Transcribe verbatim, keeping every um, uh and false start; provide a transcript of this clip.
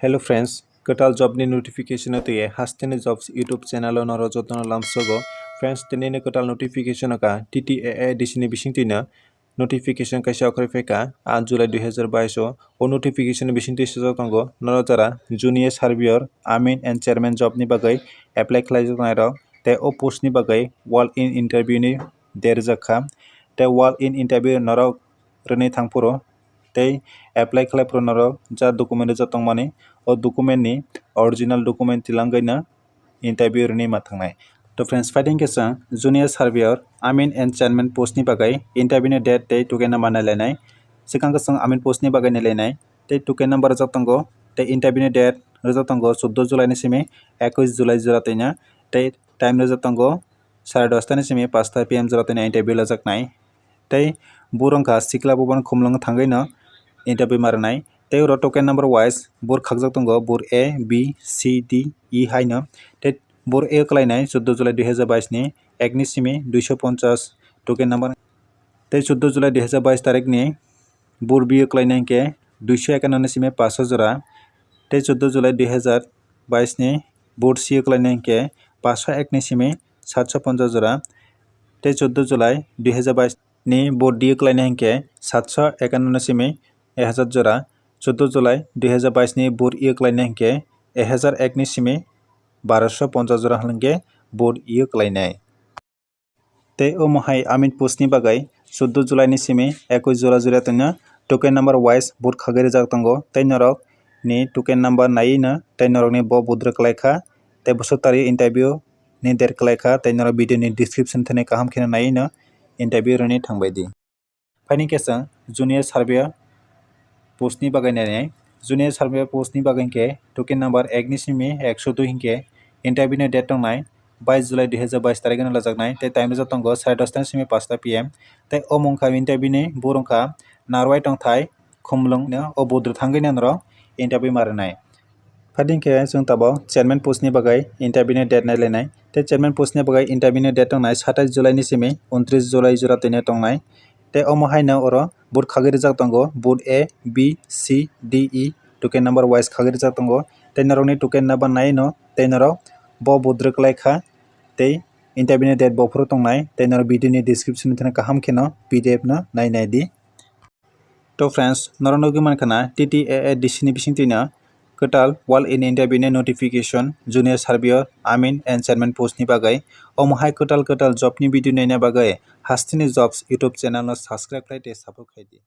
Hello friends, kwtal job ni notification o twiwi Hasteni Jobs YouTube channel o norok jotono lamsogo. Friends, tini ni kwtal notification o ka T T A A D C ni bising twino notification kaisa okhorwi phaikha, a July dui hazar bais o. O notification ni bising twi swijak tongo norok jara junior surveyor, admin and chairman job ni bagwi apply khlaijaknai rok, tei o post ni bagwi walk in interview ni date rijak kha. Tei walk in interview norok rwni thang phuru tei apply khlai phuru norok ja document rijak tongmani, o document ni original document tilangwi no interview rwni ma thangnai. To friends, phaidi khe chwng junior surveyor, admin and chairman post ni bagwi interview ni date tei token number nailainai. Swkang khe chwng admin post ni bagwi nailainai, tei token number rijak tongo, tei interview ni date rijak tongo chuddo July ni simi ekush July jora twino, tei time rijak tongo sare dosta ni simi pasta P M jora twino interview lajaknai. Tei bur wngkha sikla buban khumlwng thangwi no interview ma rwnai. Tei oro token number wise bur khakjak tongo, bur A, B, C, D, E haino. Tei bur A kwlainai chuddo July dui hazar bais ni ek ni simi duiso ponchas token number. Tei chuddo July dui hazar bais tarik ni bur B kwlainai hinkhe duiso ekanno ni simi paso jora. Tei chuddo July dui hazar bais ni bur C kwlainai hinkhe paso ek ni simi satso ponchas jora. Tei chuddo July dui hazar bais ni bur D kwlainai hinkhe satso ekanno ni simi ek hazar jora. Chuddo July dui hazar bais ni bur E kwlainai hinkhe ek hazar ek ni simi baroso ponchas jora hinkhe bur E kwlainai. Tei omo hai admin post ni bagwi chuddo July ni simi ekush July jora twino token number wise bur khagwi rijak tongo, tei norok ni token number naiwi no tei norok ni bo budrwk kwlai kha, tei bwswk tarwi interview ni date kwlai kha, tei norok video ni description thani kaham kheno naiwi no interview rwni thangbai di. Phaini khe chwng junior surveyor post ni bagwi nainai. Junior surveyor post ni bagwi hinkhe token number ek ni simi ekso dui hinkhe interview ni date tongnai bais July dui hazar bais tarik no lajaknai, tei time rijak tongo sare dosta ni simi pasta P M. Tei omo wngkha interview ni bur wngkha Narwai Tongthai Khumlwng no, o budrwk thangwi no norok interview ma rwnai. Phaidi khe chwng tabuk chairman post ni bagwi interview ni date nailainai. Tei chairman post ni bagwi interview ni date tongnai satais July ni simi untris July jora twino tongnai. Tei omo haino oro bur khagwi rijak tongo, bur A, B, C, D, E, token number wise khagwi rijak tongo. Tei norokni token number naiwi no tei norok bo budrwk kwlai kha, tei interview ni date bo phuru tongnai, tei norok video ni description ni thani kaham kheno P D F no nai nai di. To friends, norok nugwi mankha na T T A A D C ni bising twino kwtal walk in interview ni notification junior surveyor, admin and chairman post ni bagwi. Omo hai kwtal kwtal job ni video naina bagwi Hasteni Jobs YouTube channel no subscribe khlai tei support khlai di.